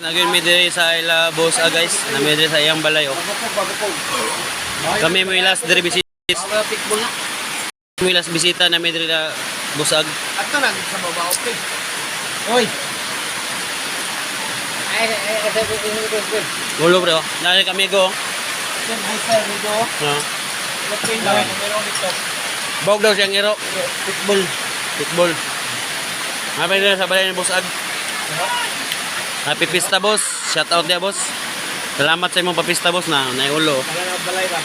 Nagyun mi diri sa ila boss ah, guys. Nami diri sa iyang balay oh. Kami mo last diri bisita. Mo last bisita nami diri na busag. Ato na sa baba, okay. Oy. Ay, ay, ay, ay, ay, ay, ay. Gulo bro. Nari kami go. Sir, hi sir, dito. No. Okay na, meron dito. Bog daw siyang iro. Pitbull. Pitbull. Happy diri sa balay ni Boss Ag. Happy pista, boss. Shout out dia, boss. Salamat sa imong papista, boss, na naiulo. Balay ba?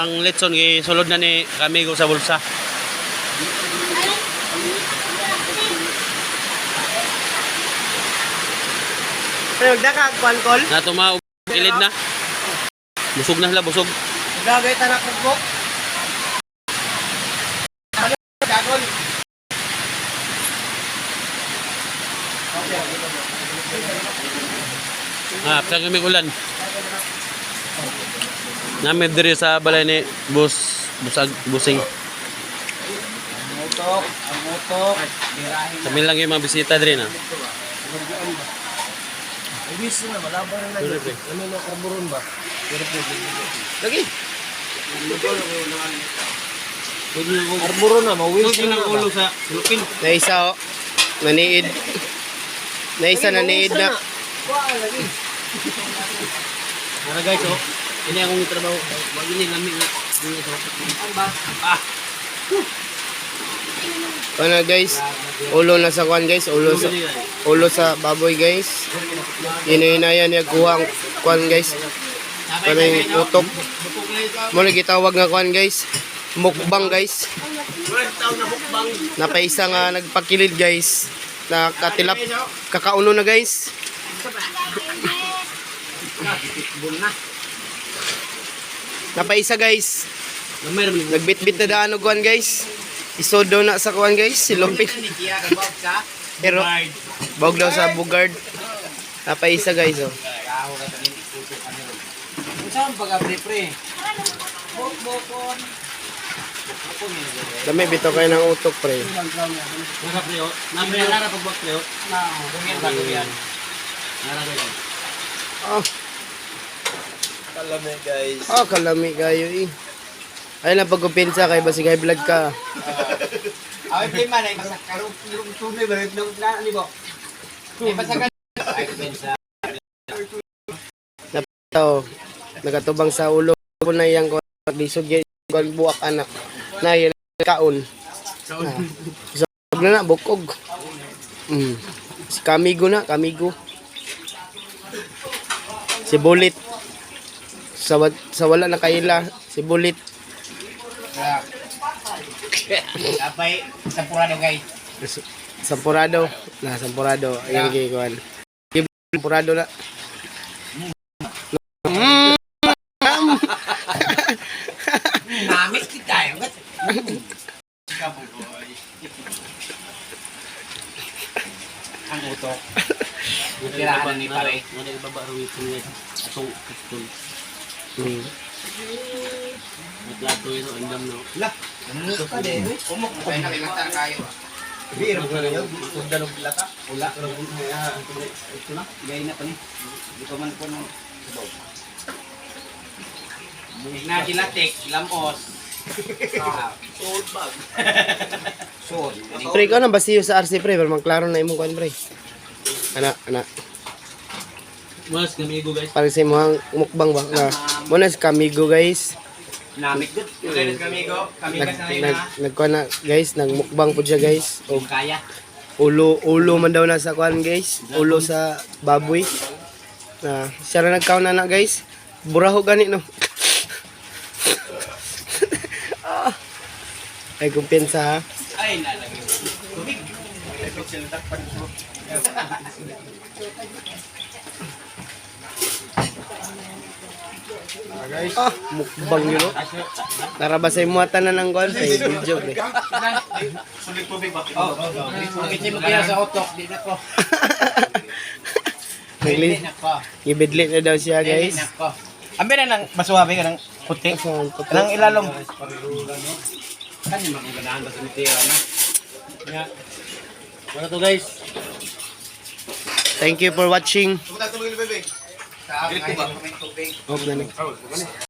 Ang litson gisulod na ni Kamigo sa bulsa. Pero magdaka kwan kol. Na tuma kilid na. Busog na sila, busog. Gagay tanak ko. Dagon. Ah, sa kami ulan. Namin diri sa balay ni Boss Busag Busing. Ang utok, ang utok. Birahin. Kami lang yung mga bisita diri na. Ibis na malaban na Dili, pre. Ano na karburon ba? Lagi. Karburon na mawis Huwag na ulo sa lupin. Naisa oh. Naniid. Naisa naniid na. Tara guys, oh. Ini akong trabaho. Wag ini lami nga. Dili ito. Ah, Ano guys? Ulo na sa kwan guys, ulo sa baboy guys. Hinahinaya niya kuha ang kwan guys. Kanang utok. Mo na gitawag nga kwan guys. Mukbang guys. Napaisa nga nagpakilid guys. Nakatilap kakauno na guys. Napaisa guys. Gamay ra man. Nagbitbit na daan og kuan guys. Isod daw na sa kuan guys, si Lupin. Pero bawg daw sa bugard. Napaisa guys oh. Unsa ang pag-pre-pre? Bok-bokon. Dami bitaw kayo ng utok pre. Nara pre, oh. Nara nara pagbak pre, oh. Dungyan ba, dungyan? Nara guys. Oh, Kalame guys. oh kalami kayo eh. Ay lang pagkumpensa kay basig high blood ka. Ay, pre man, ay basta karong yung tunay ba yung na ani bo. Ay basta ka. Ay, pensa. Tao nagatubang sa ulo ko na iyang kuan lisod gyud kuan buak anak. Na yan kaon. Ah. Isog na na bukog. Si Kamigo na, Kamigo. Si Bulit. Sa wala na kaila, si Bulit. Apay, sampurado guys. Sampurado. Na, sampurado. Ayan kay kuan. Sampurado na. Namit kita tayo. Ang utok. Tirahan ni pare. Wala ibaba ro ito guys. Atong pistol. May plato yun, ang dam no. Ay, nakilata kayo. Biro ko na yun. Dalog lata. Wala. Ito na. Gay na pa ni. Di pa man ko nung sabaw. Nagilatik, lamos. Sold bag. Sod. Pre, ikaw na basiyo sa RC pre, pero magklaro na imong kuan pre. Ana, ana. Mas kamigo guys. Para sa imong mukbang ba? Na, mo na si Kamigo guys. Namit good. Kami kamigo, kami Nag ka sa nag nagkuan na guys, nagmukbang po siya guys. Og Kaya. ulo ulo man daw na sa kuan guys, ulo sa baboy. Na siya ra nagkaon na na guys. Buraho gani no. Ah. Ay kumpiyansa ha. Ay, nalagay. Tubig. Ah, mukbang yun no. Tara ba sa imo tanan ng kuan pre, video pre. Oh, Kasi mo kaya sa utok, di na ko. Nagli Di na ko. gibidli na daw siya Di guys. na ko. Ambi na nang basuhabi ka ng puti. Asa ang puto? Nang ilalom. Kanya magandaan ba sa mitira na? Wala to guys. Thank you for watching. Tubig, bebe. Off na ni.